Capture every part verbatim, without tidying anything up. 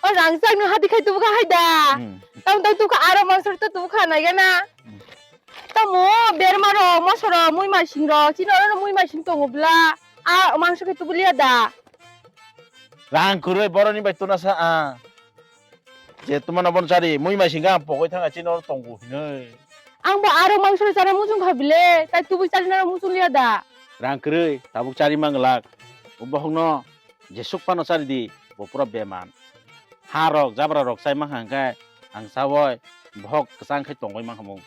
O rangchak no hati khai tubu kha hai da. Hmm. Tam tam tubu kha aro mangso to tubu kha nai gana. Hmm. Tamo berma ro, moso ro, mui masing ro, chini oro no mui masing tongo bla. A mangso khe tubu liya da. Rang kwrwi boroni bai tuna sa a. Je tumano bon chari, mui masing ga pogoi thanga chini oro tongo hinoi. Ang bo aro mangso ro chana muchung kha bile, tai tubu chari na muchung liya da. Rang kwrwi, tabuk chari mang lak. O bohok no jesuk phano chari di, bo pura beman. Ha rok, jabra rok chai mankha hwnkhe ang chawoi bohok kwchang khe tongoi mankha mung.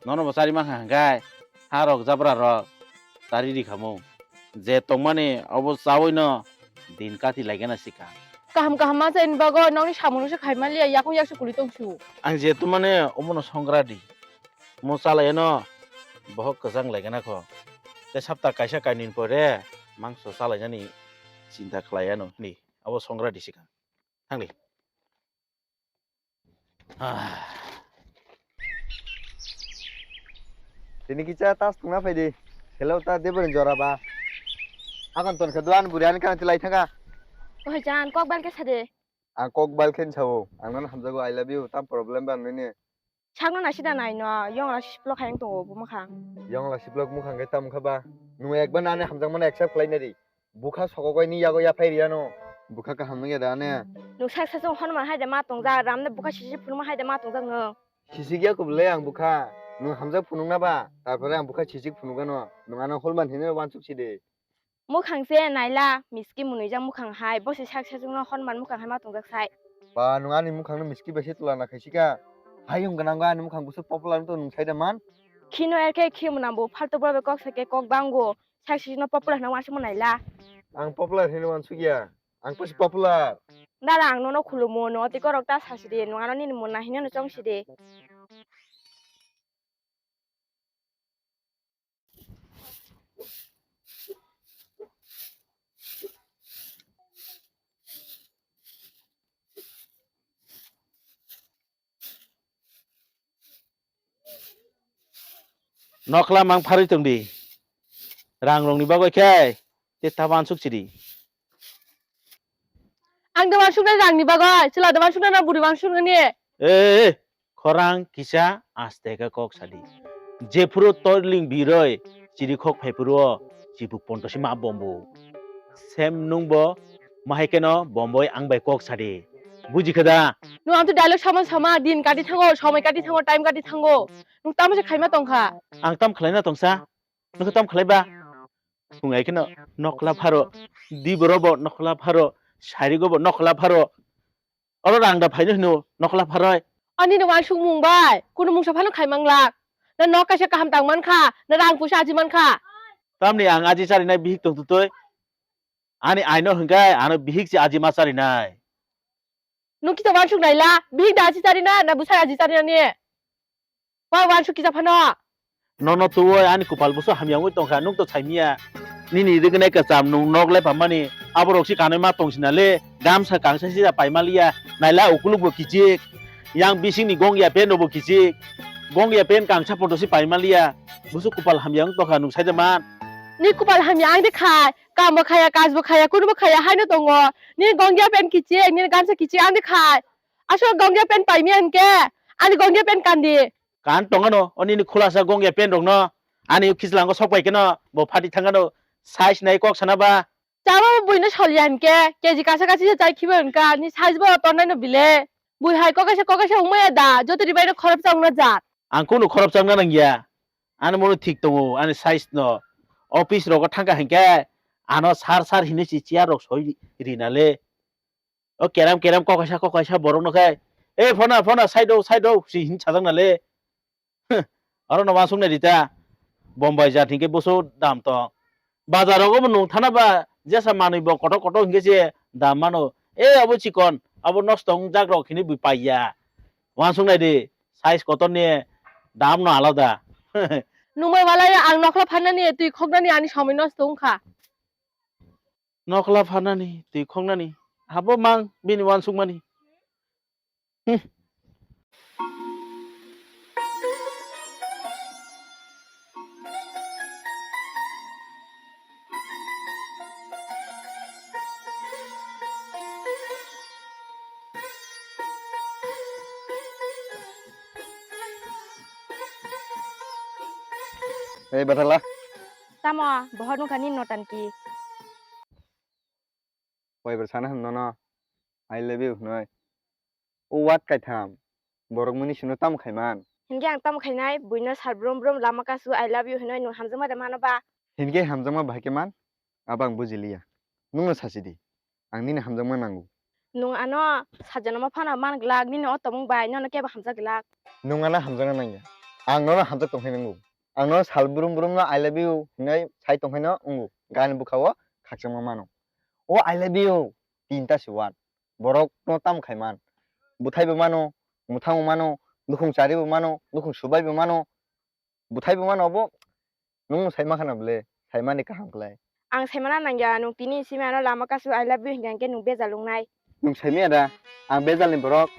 Nono bo chari mankha hwnkhe ha rok, jabra rok chari rikha mung. Je tongmani obo chawoi no din kati laigena sikha. Kaham kaham ma chaini bagwi nokni samung se khaima liya, yakung yakse kwlwi tongsu. Ang je tongmani omono songra di. Mo chalaiyano bohok kwchang laigena kho. Tei sapta kaisa kainwini pore mangso chalainani chinta khlaiano hinwi abo songra di sikha. Thangdi. Ah. Tini kicha tas tungna phaidi. Hello ta deboni jora ba. Hakon ton khe duan buri ani kan tilai thanga. Oi jan kok bal khe sade. Ang kok bal khe sao. Ang nan hamjago I love you. Tam problem ba nini. Sakno naisida naino, yongla siplok hayang tongo bo mwkhang. Yongla siplok mwkhang khe tamo kha ba? Nwng ekbar nani hamjakmano accept khlai nari. Bwkha sokogwi ni yago yaphai riyano. Bwkha kaham wngya da ne? Nwng sak sachung honman hai de ma tongjak, ramne bwkha sisi phunukma hai de ma tongjak nwng. Sisi gya kubule ang bwkha. Nwng hamjak phunukna ba, tarpore ang bwkha sisi phunukgano. Nwng ano holman hinwi wansuk sidi. Mwkhang se naila, miski mwnwijak mwkhang hai, bo se sak sachungno honman mwkhang hai ma tongjak sai. Ba, nwng ani mwkhangno miski bai se twla na khaisika. Hayung gwnangwi ani mwkhang bwswk popular wngtong nwng sai da man? Khino er khe khi mwnang bo, faltu borok bai kok sai khe kok bango, sak sachungno popular hwnna uansukma naila. Ang popular hinwi uansukya, ang bwswk popular. Dara, ang nono khulumo, no tei korok ta sasi di, nwng ano nini mwnna hinwi no chong sidi. Nokla mang pharwi tongdi. Rang rongni bagwi khe te ta wansuk chidi. Ang da wansuknai rangni bagwi, chwla da wansuknai na buri wansuknani? Eh, khorang kisa aste khe kok sadi. Jephuru toiling biroi chiri khok phaiphuru o chibuk pontosi ma bombu. Sem nungbo mahaikeno bomboi ang bai kok sadi. Buji khe da? Nwng ang to dialogue sama sama din kati thango, somoi kati thango, time kati thango. Nwng tamo se khaima tongkha. Ang tam khlaina tongsa? Nwng tam khlaiba? Phungai kheno nokla pharo, diborobo nokla pharo, sarigobo nokla pharo. Oro rang da phaino hino nokla pharoi. Ani no wansukmung bai, kunu mungsa phano khai manglak. Na nok kaisa kaham tang mankha, na rang puisa aji mankha. Tamni ang aji charinai bihik tong tutoi. Ani aino hwnkhe ano bihik se aji ma charinai. Nwng kisa wansuk naila, bihik da aji charina, na bwsai aji charina ni? Wa wansuk kisa phano. Nono tuwoi ani kupal busu hamya wngwi tongkha, nwng to saimiya. Nini rignai kwcham nwng nok le phammani, aborok si kanwi ma tongsinale, gamsa kangsa sida paimaliya, naila ukulukbo kichik, yang bisingni gongya pant robo kichik, gongya pant kangsa potosi paimaliya, busu kupal hamya wng tongkha nwng saida man. Ni kupal hamya ang de khai, kambo khaya, kajbo khaya, kunubo khaya, haino tongo. Ni gongya pant kichik, ni gamsa kichik ang de khai. Aswk gongya pant paimiya hinkhe, ani gongya pant kandi. Kan tongano, o nini khulasa gongya pant rokno, ani khichlango sok pai kheno, bo phati thangano, size nai kok sana ba. Chama buino soliya hinkhe, K G kasa kasi se chai khiba hinkha, ni size bo tonnaino bile. Bui hai kokaisa kokaisa wngmaya da, joto ribaino khorop changna jat. Ang kunu khorop changna nangya, ani mono thik tongo, ani size no. Office rogo thangkha hinkhe, ano sar sar hinwi si chair rok soi ri-, rinale. O keram keram kokaisa kokaisa borok no khe, "E phona phona side o side o," si hin sajak nale. Oro no wansuk nai rita. Bombay jat hinkhe busu dam tong. Bazar rogo bo nung thana ba jesa manwi bo kotor kotor hinkhe se dam mano. E abo chikon, abo nosto wngjak rok hinwi bui paiya. Wansuk nai di, size kotor ni dam no alada. Nungbai walai ang nokla phanani twi khoknani ani somoi nosto wngkha. Nokla phanani, twi khoknani, abo mang bini wansukmani. Hmm. Ei, Bathakla. Tamo, bohor nungkha nini notan ki? Waibar sana hwn nono, "I love you" hwnwi. O word kaitham, borok mwnwi sino tamo khai man? Hinkhe ang tamo khainai, buino sal brum brum lama kasu "I love you" hwnwi nwng hamjakma de mano ba? Hinkhe hamjakma bahai khe man? Abo ang bujiliya. Nwngno sasi di. Ang nini hamjakma nango. Nwng ano sajanama phano man glak, nini o tongmung bai nono kebo hamjak glak. Nwng ano hamjakna nangya. Ang nono hamjak tongthai nango. Ang nono sal brum brum no "I love you" hinwi sai tongthai no wngo. Gani bwkha o khakchangma mano. O "I love you" tinta se word. Borok no tamo khai man? Bwthai bo mano, mwthang bo mano, nukhung chari bo mano, nukhung subai bo mano. Bwthai bo mano obo. Nwng sai ma khana bwle, sai mani kaham klai. Ang sai mana nangya, nwng tini simi ano lama kasu "I love you" hinkha hinkhe nwng bejal wngnai. Nwng sai maya da? Ang bejal ni borok.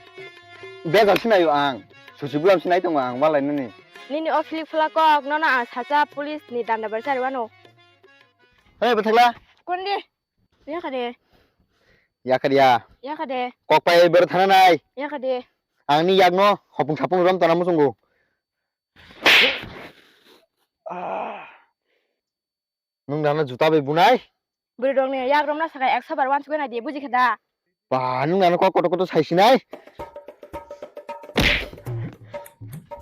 Bejal sinaio ang. Susi bulam sinai tongo ang malainani. Nini o philik phula kok nono ang sacha police ni danda bar chari wano. Hey, Bathakla. Kondi? Yakha de. Yakha de ya. Yakha de. Kok pai bero thana nai. Yakha de. Ang ni yak no hopung sapung rom tana muchungo. Ah. Nwng dana juta bai bunai? Bwrwi rok ni yak romna saka ekso bar wansugwi nai di, buji khe da? Ba, nwng dana kok kotor kotor sai sinai?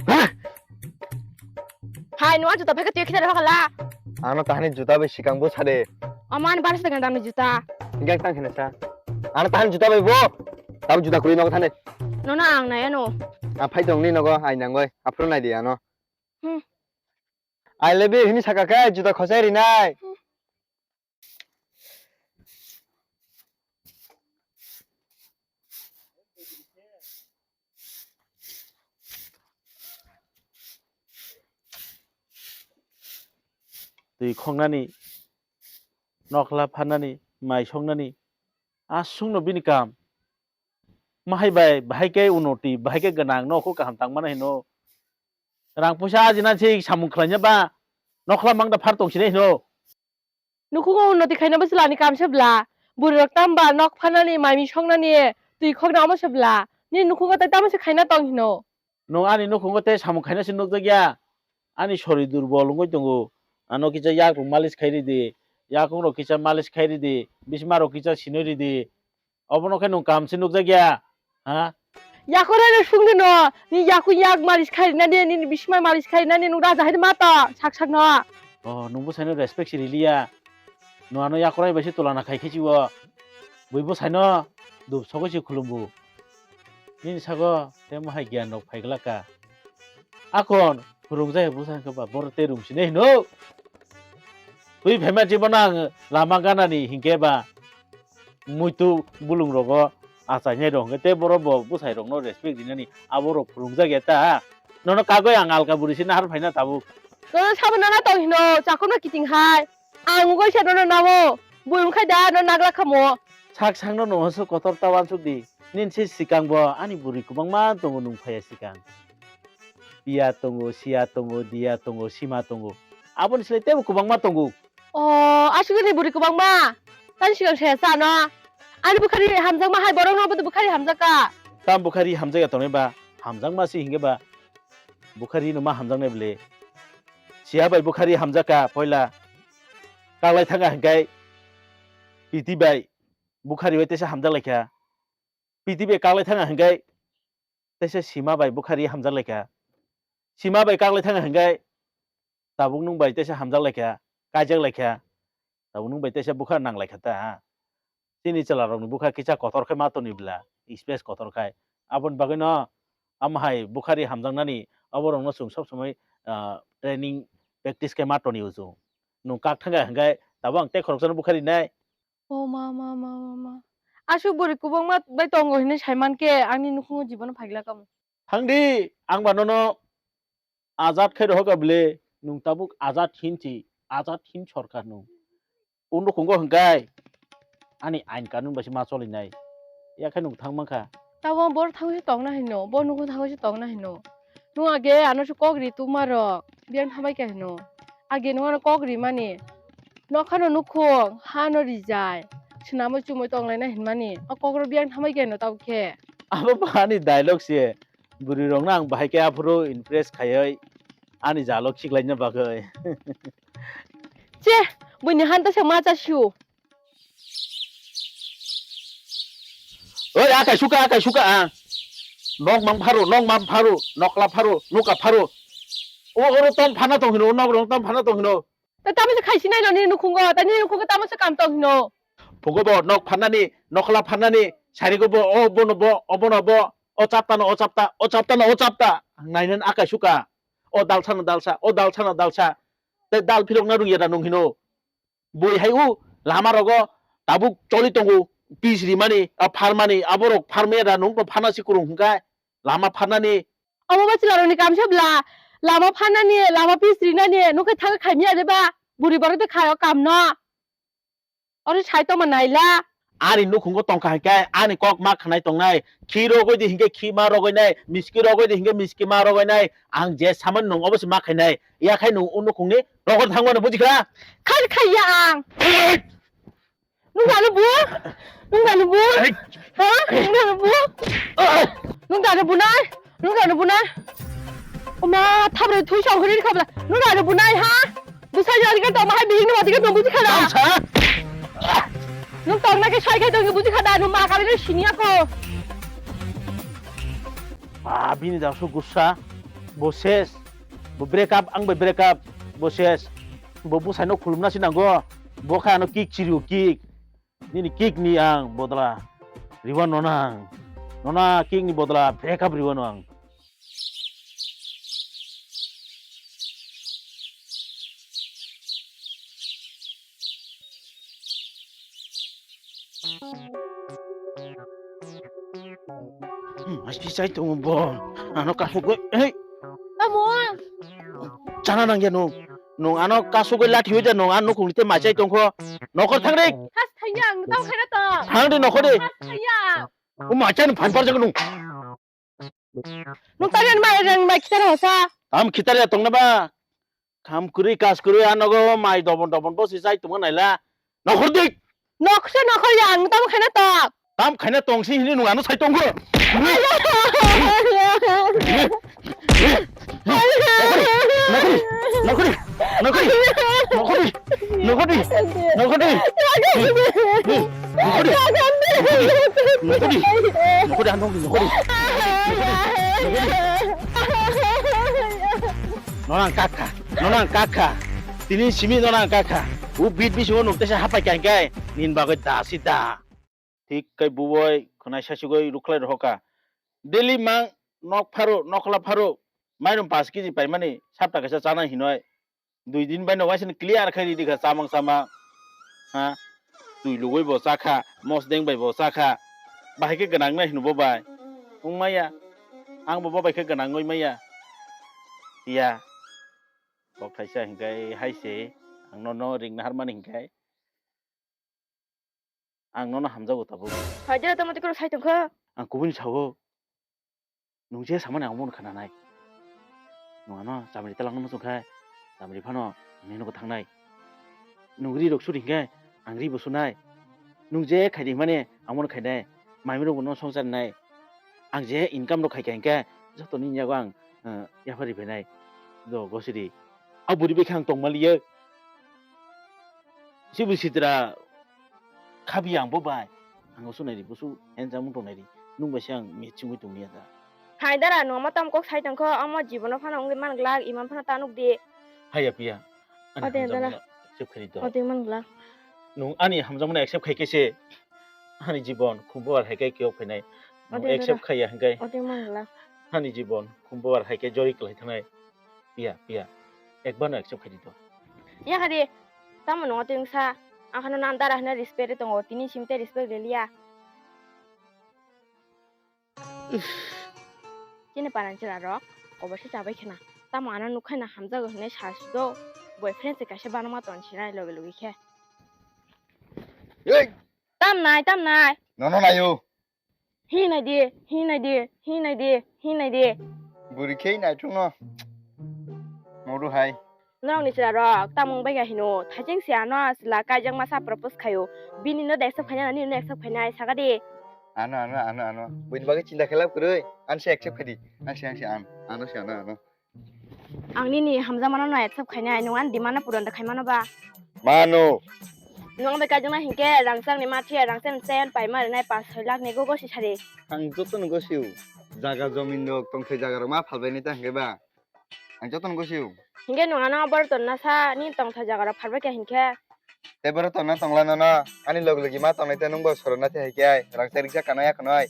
Ha? Hai, nwng juta phai khe twi khina rokha la. Ano tahani juta bai sikang bo sade. Oman bar sa dang juta. Gang tang khina sa. Ano tahani juta bai bo. Tab juta kuri nok thane. Nono ang nai ano. A phai tong ni nogo ai nangoi. Aphuru nai di ano. Hmm. "I love you" hini saka khe juta khosai rinai. Twi khoknani, nokla phanani, mai soknani, aswkno bini kam. Mahai bai bahai khe unoti, bahai khe gwnang, nokho kaham tangmano hino. Rang puisa ajina se samung khlaina ba nokla mangda phar tong sini hino. Nukhungo unnoti khaina bwswlani kamse bwla. Bwrwirok tamba nok phanani, mai mi songnani, twi khokna omo se bwla. Nini nukhungo tei tamo se khaina tong hino. Nwng ani nukhungo tei samung khaina se nukjakya. Ani sori durbol wngwi tongo. Ano kisa yak rok malis khai ridi. Yakung rok kisa malis khai ridi. Bisma rok kisa sinui ridi. Obono khe nwng kaham se nukjakya, ha? Yakorai no sungdi no, ni yakung yak malis khai rina de, nini bismai malis khai rina de, nwng raja hai ma ta, sak sak no. Oh, nwng bwsai no respect se riliya. Nwng ano yakorai bai se tulana khai khe chiwo. Bui bwsai no dup sogwi se khulumbu. Nini sago temo hai giyan rok phai glak ka. Akon phwrwngjak bwsa hwnkhe ba borok tei rwng sini hino. Twi phaima chibono ang lama ganani hinkhe ba muitu bulung rogo achainai rok hwnkhe tei borok bo bwsai rokno respect rinani abo rok phwrwngjak ya ta. Nono kagwi ang alka bwrwi se nahar phaina tabuk. Nono sabo nana tong hino, chakhumno kiting hai. Ang ugoi se nono nabo, bui wngkhai da, nono nagla khamo. Sak sakno nono se kotor ta wansuk di. Nini se sikang bo ani bwrwi kwbangma tongo nwng phaiya sikang. Piya tongo, siya tongo, diya tongo, sima tongo. Aboni slai teibo kwbangma tongo. O, aswkni bwrwi kwbangma. Tani sikang saya sa no. Ani bwkhari hamjakma hai borok no bo bwkhari hamjak ka. Tam bwkhari hamjakya tongnai ba, hamjakma se hinkhe ba. Bwkhari no ma hamjaknai bwle. Siya bai bwkhari hamjak ka poila. Kaklai thanga hinkai. Piti bai bwkhari bai tesa hamjak laikha. Piti bai kaklai thanga hinkai. Tesa sima bai bwkhari hamjak laikha. Sima bai kaklai thanga hinkai. Tabuk nwng bai tesa hamjak laikha. Kaijak laikha. Tabuk nwng bai tesa bwkha nang laikha ta, ha? Chini chwla rokni bwkha kisa kotor khai ma toni bwla, space kotor khai. Aboni bagwi no amo hai bwkhari hamjaknani abo rokno chwng sob somoi, ah, training practice khai ma toni o chwng. Nwng kak thangkha hwnkhe tabuk ang tei khoroksano bwkhari nai. O ma, ma, ma, ma, ma. Aswk bwrwi kwbangma bai tongo hinwi sai mankhe ani nukhungo jibono phaikla kamo. Thangdi, ang ba nono Azad khai rohorkha bwle, nwng tabuk azad hinsi, azad hin sorkar nwng. O nukhungo hwnkhe ani ain kanun bai se ma cholinai. Yakhai nwng thang mankha. Tabo bor thangwi se tongna hino, bo nukho thangwi se tongna hino. Nwng age ano se kok ri tuma rok, biyang thambai kha hino. Age nwng ano kok ri mani, nokhano nukhung, hano rijai, swnamwi chumui tonglaina hinmani, o kok ro biyang thambai kha hino tabuk khe. Abo bo ani dialogue se. Bwrwi rokno ang bahai khe aphuru impress khaiwi ani jalo khiklaina bagwi. Che, buini hanta se ma cha siu. Oi, akai suka, akai suka, ah. Nok mang pharo, nok mang pharo, nokla pharo, nuka pharo. O, oro tom phana tong hino, nok rong tom phana tong hino. Ta tamo se khai sinai no ni nukhungo, ta ni nukhungo tamo se kam tong hino. Phugo bo nok phanani, nokla phanani, sarigo bo, o bono bo, o bono bo, o chapta no, o chapta, o chapta no, o chapta. Nainan akai suka. O dalsa no dalsa, o dalsa no dalsa. Te dal phirok na rung ya da nung hino. Bui hai u lama rogo tabuk choli tongo, pis rimani, a pharmani, aborok pharmaya da nung to phana si kurung hwnkhe lama pharnani. Omo ba chwla rokni kam se bla, lama pharnani, lama pis rinani, nung khe thang khaimiya de ba, buri borok de khayo kam no. Oro sai tongma naila. Ani nukhungo tongkha hinkhe ani kok ma khanai tongnai. Khi rogwi di hinkhe khi ma rogwi nai, miski rogwi di hinkhe miski ma rogwi nai. Ang je samani nung obo se ma khainai. Yakhai nung o nukhungni rogor thangmano bujikha? Khai khaiya ang. Nung dano bu? Nung dano bu? Ha? Nung dano bu? Nung dano bunai? Nung dano bunai? Oma, thabre thui song hori khabla. Nung dano bunai ha? Bwsai jari ka tong hai bihing no mati ka tong buji khada. Tamsa. Nung tong na ke sai ke tong buji khada, nung ma ka le sini ako. Ah, bini da so gusa. Bo ses. Bo break up, ang bai break up. Bo ses. Bo bwsai no khulumna si nango. Bo kha ano kick chiriu kick. Nini kick ni ang bodla riwa nonang. Nona kick ni bodla break up riwa no ang. Hmm, aski sai tongo bo. Ano kasugoi, hey. Amo. Chana nang ya no. Nung ano kasugoi lathi hoida nung ano kung te machai tongkho. Nokor thang de. Has thangya ang tau khana to. Thang de nokor de. Has thangya. O machai ni phan par jago nung. Nung tari ani mai rang mai khitar hosa. Tam khitar ya tongna ba. Kham kuri kas kuri ano go mai dobon dobon bo si sai tongma naila. Nokor de. Nokse nokor ya ang tau khana to. Tam khana tong si hini nung ano sai tongkho. Nokori, nokori, nokori, nokori, nokori, nokori, nokori, nokori, nokori, nokori, nokori, nokori, nokori. Nonang kakha, nonang kakha. Tini simi nonang kakha. U bit bisingo nuk tesa hapai kai kai. Nin bagoi da si da. Thik kai buwai khwnai sasugoi rukhlai rohoka. Daily mang nok pharo, nokla pharo, mairum paanch kg paimani sapta kaisa chanai hinoi. Dui din bai no waisini clear khai ridi kha chamang chamang. Ha? Twi lugoi bo chakha, mosdeng bai bo chakha. Bahai khe gwnang nai hino bo bai. Wng maya. Ang bo bo bai khe gwnang oi maya. Ya. Bok thaisa hinkai hai se. Ang no no ring nahar mani hinkai. Ang nono hamjago tabuk. Hai jera tamo tikoro sai tongkha. Ang kubuni sao. Nung je samani ang mano khananai. Nung ano chamri talangno muchungkha. Chamri phano nini nogo thangnai. Nung ri rok suri hinkhe ang ri bo sunai. Nung je khaidi himani ang mano khainai. Maimi rok bono songchar nai. Ang je income rok khaikha hinkhe joto nini yago ang, eh, yaphari phainai. Do gosiri. A buri bekhe ang tongmaliya. Sibu sitra khabi ang bo bai. Ang usu nairi busu handsome wng tong nairi. Nung bai se ang matching oi tong liya da. Hai dara no ma tam kok sai tong kho, omo jibono phano wngwi man glak, iman phano ta nuk di. Haiya piya. Ani Ode hamjakmano dara. Accept khai di to. Ode man glak. Nung ani hamjakmano accept khai khe se ani jibon khumbo ar hai khe kiyok phainai. Nung Ode dara. Accept khaiya hingkai. Ode man glak. Ani jibon khumbo ar hai khe jori kwlai thangnai. Piya, piya. Ekbar no accept khai di to. Ya kha di. Tamo nungo twi wngsa. Ang khano nan dara hwnwi respect ri tongo. Tini sim tei respect riliya. Chini paran chwla rok kobo se chabai khna. Tamo ano nukhai na hamjago hwnwi sa si do. Boyfriend se kaisa banama ton sinai logi logi khe. Ei! Tam nai, tam nai. Nono nayo. Hi nai di, hi nai di, hi nai di, hi nai di. Buri khe nai thung no. Modu hai. Norok ni chwla rok tamung bai ga hino. Thajeng se ano chwla kaijak masa propose khayo. Bini no da accept khaina, nini no accept khaina, saga di. Ano, ano, ano, ano. Buini bagwi chinta khelap kwrwi. Ang se accept khai di. Ang se, ang se, ang. Ano se, ano, ano. Ang nini hamjakmano no accept khainai, nwng ani demand no puron da khaimano ba? Mano. Nwng bai kaijakna hinkhe rangchakni mathiya rangchakni chayan paima rinai pas soi lakh ni gogo si sari. Ang jotono gosio. Jaga jomin rok tongthai jaga rok ma phalbaini ta hinkhe ba. Ang jotono gosio. Hinkhe nwng ano borok tonna sa ni tongthai jaga rok phalbai kha hinkhe. Tei borok tonna tongla nono ani log logi ma tongnai tei nwng bo sorona tei hai khe ai rangchak rikchak kanai akhonoi.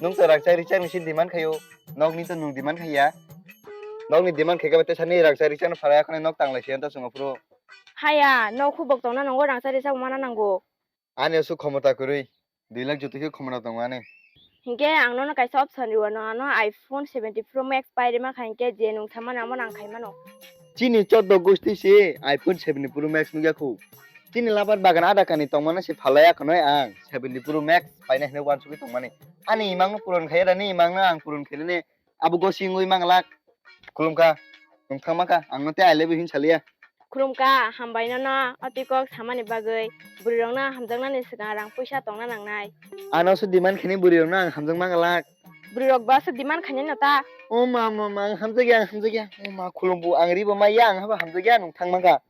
Nwng to rangchak rikchak ni si demand khaio. Nokni to nwng demand khaiya. Nokni demand khaikhe ba tei sani rangchak rikchak no phalai akhonoi nok tanglai siyan ta chwng aphuru. Haya, nok khubok tongna nongo rangchak rikchak mana nango. Ani aswk khomota kwrwi, dui lakh jotoi khe khomota tongo ani. Hinkhe ang nono kaisa option rwo, no ano iPhone seventy Pro Max pai rima kha hinkhe je nwng samani amo nang khaimano. Chini choddo gosti se iPhone seventy Pro Max nukya khu. Chini labar bagan ada kani tongmano se phalai akhonoi ang seventy Pro Max paina hinwi wansugwi tongmani. Ani imangno puron khaiya da ni imangno ang puron khainani abo gosi wngwi manglak. Khulumkha, nwng thangma kha, ang no tei I love you hin saliya. Khulumkha, hambai nono, o twi kok samani bagwi, bwrwi rokno hamjaknani swkang rang puisa tongna nangnai. Ano se demand khini bwrwi rokno ang hamjak manglak. Bwrwi rok ba se demand khainai no ta. O ma, ma, ma, ang hamjakya, ang hamjakya. O ma, khulumbu, ang ribo maya, ang haba hamjakya, nwng thangma kha.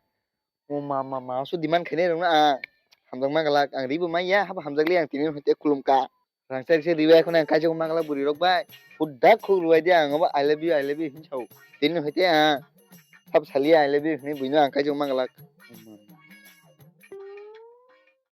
O ma, ma, ma, so demand khainai rokno ang hamjak manglak, ang ribo maya, haba hamjakli ang tini hoite khulumkha. Rangchak se ribai kheno ang kaijak manglak bwrwi rok bai. Hudak khuk rwbai di ang obo I love you, I love you hin sao. Tini hoite ang sab saliya I love you hinwi buino ang kaijak manglak.